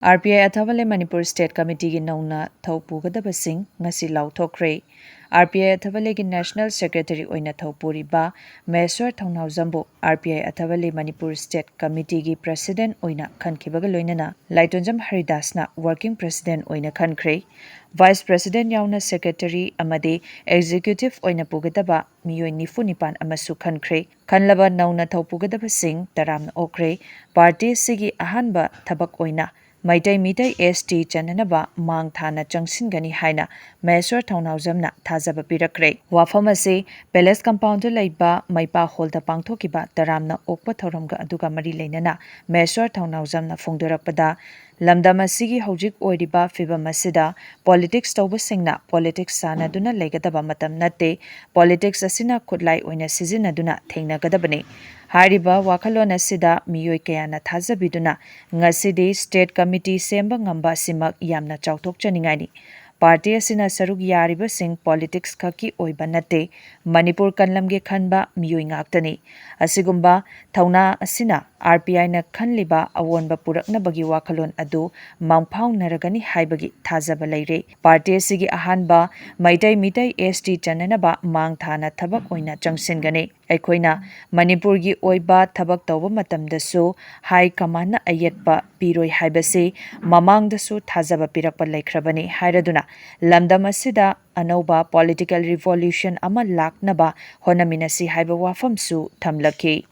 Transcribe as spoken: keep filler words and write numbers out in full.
R P I Athawale Manipur state ꯀꯃꯤꯇꯤꯒꯤ ꯅꯧꯅ ꯊꯧ ꯄꯨꯒꯗꯕꯁꯤꯡ ꯉꯁꯤ ꯂꯥꯎꯊꯣꯛꯈ꯭ꯔꯦ꯫ ꯑꯥꯔ ꯄꯤ ꯑꯥꯏ ꯑꯊꯕꯂꯦꯒꯤ ꯅꯦꯁꯅꯦꯜ ꯁꯦꯀ꯭ꯔꯦꯇꯔꯤ ꯑꯣꯏꯅ ꯊꯧ ꯄꯨꯔꯤꯕ ꯃꯍꯦꯁ꯭ꯋꯔ ꯊꯧꯅꯥꯎꯖꯝꯕꯨ R P I Athawale Manipur state ꯀꯃꯤꯇꯤꯒꯤ ꯄ꯭ꯔꯦꯁꯤꯗꯦꯟꯠ ꯑꯣꯏꯅ ꯈꯟꯈꯤꯕꯒ ꯂꯣꯏꯅꯅ ꯂꯥꯏꯇꯣꯟꯖꯝ ꯍꯔꯤꯗꯥꯁꯅ ꯋꯥꯔꯀꯤꯡ ꯄ꯭ꯔꯦꯁꯤꯗꯦꯟꯠ ꯑꯣꯏꯅ ꯈꯟꯈ꯭ꯔꯦ꯫ ꯚꯥꯏꯁ ꯄ꯭ꯔꯦꯁꯤꯗꯦꯟꯠ ꯌꯥꯎꯅ ꯁꯦꯀ꯭ꯔꯦꯇꯔꯤ ꯑꯃꯗꯤ ꯑꯦꯛꯖꯤꯀ꯭ꯌꯨꯇꯤꯚ ꯑꯣꯏꯅ ꯄꯨꯒꯗꯕ ꯃꯤꯑꯣꯏ ꯅꯤꯐꯨ ꯅꯤꯄꯥꯟ ꯑꯃꯁꯨ ꯈꯟꯈ꯭ꯔꯦ꯫ ꯈꯟꯂꯕ ꯅꯧꯅ ꯊꯧ ꯄꯨꯒꯗꯕꯁꯤꯡ ꯇꯔꯥꯝꯅ ꯑꯣꯛꯈ꯭ꯔꯦ꯫ ꯄꯥꯔꯇꯤ ꯑꯁꯤꯒꯤ ꯑꯍꯥꯟꯕ ꯊꯕꯛ ꯑꯣꯏꯅ ꯃꯩꯇꯩ ꯃꯤꯇꯩ ꯑꯦꯁ ꯇꯤ ꯆꯟꯅꯅꯕ ꯃꯥꯡ ꯊꯥꯅ ꯆꯪꯁꯤꯟꯒꯅꯤ ꯍꯥꯏꯅ ꯃꯍꯦꯁ꯭ꯋꯔ ꯊꯧꯅꯥꯎꯖꯝꯅ ꯊꯥꯖꯕ ꯄꯤꯔꯛꯈ꯭ꯔꯦ꯫ ꯋꯥꯐꯝ ꯑꯁꯤ ꯄꯦꯂꯦꯁ ꯀꯝꯄꯥꯎꯟꯗ ꯂꯩꯕ ꯃꯩꯄꯥ ꯍꯣꯜꯗ ꯄꯥꯡꯊꯣꯛꯈꯤꯕ ꯇꯔꯥꯝꯅ ꯑꯣꯛꯄ ꯊꯧꯔꯝꯒ ꯑꯗꯨꯒ ꯃꯔꯤ ꯂꯩꯅꯅ ꯃꯍꯦꯁ꯭ꯋꯔ ꯊꯧꯅꯥꯎꯖꯝꯅ ꯐꯣꯡꯗꯣꯔꯛꯄꯗ, ꯂꯝꯗꯝ ꯑꯁꯤꯒꯤ ꯍꯧꯖꯤꯛ ꯑꯣꯏꯔꯤꯕ ꯐꯤꯚꯝ ꯑꯁꯤꯗ ꯄꯣꯂꯤꯇꯤꯛꯁ ꯇꯧꯕꯁꯤꯡꯅ ꯄꯣꯂꯤꯇꯤꯛꯁ ꯁꯥꯟꯅꯗꯨꯅ ꯂꯩꯒꯗꯕ ꯃꯇꯝ ꯅꯠꯇꯦ꯫ ꯄꯣꯂꯤꯇꯤꯛꯁ ꯑꯁꯤꯅ ꯈꯨꯠꯂꯥꯏ ꯑꯣꯏꯅ ꯁꯤꯖꯤꯟꯅꯗꯨꯅ ꯊꯦꯡꯅꯒꯗꯕꯅꯤ꯫ ꯍꯥꯏꯔꯤꯕ ꯋꯥꯈꯜꯂꯣꯟ ꯑꯁꯤꯗ ꯃꯤꯑꯣꯏ ꯀꯌꯥꯅ ꯊꯥꯖꯕꯤꯗꯨꯅ ꯉꯁꯤꯗꯤ ꯁ꯭ꯇꯦꯠ ꯀꯃꯤꯇꯤ ꯁꯦꯝꯕ ꯉꯝꯕ ꯑꯁꯤꯃꯛ ꯌꯥꯝꯅ ꯆꯥꯎꯊꯣꯛꯆꯅꯤꯡꯉꯥꯏꯅꯤ꯫ ꯄꯥꯔꯇꯤ ꯑꯁꯤꯅ ꯁꯔꯨꯛ ꯌꯥꯔꯤꯕꯁꯤꯡ ꯄꯣꯂꯤꯇꯤꯛꯁ ꯈꯛꯀꯤ ꯑꯣꯏꯕ ꯅꯠꯇꯦ, ꯃꯅꯤꯄꯨꯔ ꯀꯟꯂꯝꯒꯦ ꯈꯟꯕ ꯃꯤꯑꯣꯏ ꯉꯥꯛꯇꯅꯤ꯫ ꯑꯁꯤꯒꯨꯝꯕ ꯊꯧꯅꯥ ꯑꯁꯤꯅ ꯑꯥꯔ ꯄꯤ ꯑꯥꯏꯅ ꯈꯟꯂꯤꯕ ꯑꯑꯣꯟꯕ ꯄꯨꯔꯛꯅꯕꯒꯤ ꯋꯥꯈꯜꯂꯣꯟ ꯑꯗꯨ ꯃꯪꯐꯥꯎꯅꯔꯒꯅꯤ ꯍꯥꯏꯕꯒꯤ ꯊꯥꯖꯕ ꯂꯩꯔꯦ꯫ ꯄꯥꯔꯇꯤ ꯑꯁꯤꯒꯤ ꯑꯍꯥꯟꯕ ꯃꯩꯇꯩ ꯃꯤꯇꯩ ꯑꯦꯁ ꯇꯤ ꯆꯟꯅꯅꯕ ꯃꯥꯡ ꯊꯥꯅ ꯊꯕꯛ ꯑꯣꯏꯅ ꯆꯪꯁꯤꯟꯒꯅꯤ꯫ ꯑꯩꯈꯣꯏꯅ ꯃꯅꯤꯄꯨꯔꯒꯤ ꯑꯣꯏꯕ ꯊꯕꯛ ꯇꯧꯕ ꯃꯇꯝꯗꯁꯨ ꯍꯥꯏ ꯀꯃꯥꯟꯅ ꯑꯌꯦꯠꯄ ꯄꯤꯔꯣꯏ ꯍꯥꯏꯕꯁꯤ ꯃꯃꯥꯡꯗꯁꯨ ꯊꯥꯖꯕ ꯄꯤꯔꯛꯄ ꯂꯩꯈ꯭ꯔꯕꯅꯤ ꯍꯥꯏꯔꯗꯨꯅ ꯂꯝꯗꯝ ꯑꯁꯤꯗ ꯑꯅꯧꯕ ꯄꯣꯂꯤꯇꯤꯀꯦꯜ ꯔꯤꯚꯣꯂꯨꯁꯟ ꯑꯃ ꯂꯥꯛꯅꯕ ꯍꯣꯠꯅꯃꯤꯟꯅꯁꯤ ꯍꯥꯏꯕ ꯋꯥꯐꯝꯁꯨ ꯊꯝꯂꯛꯈꯤ꯫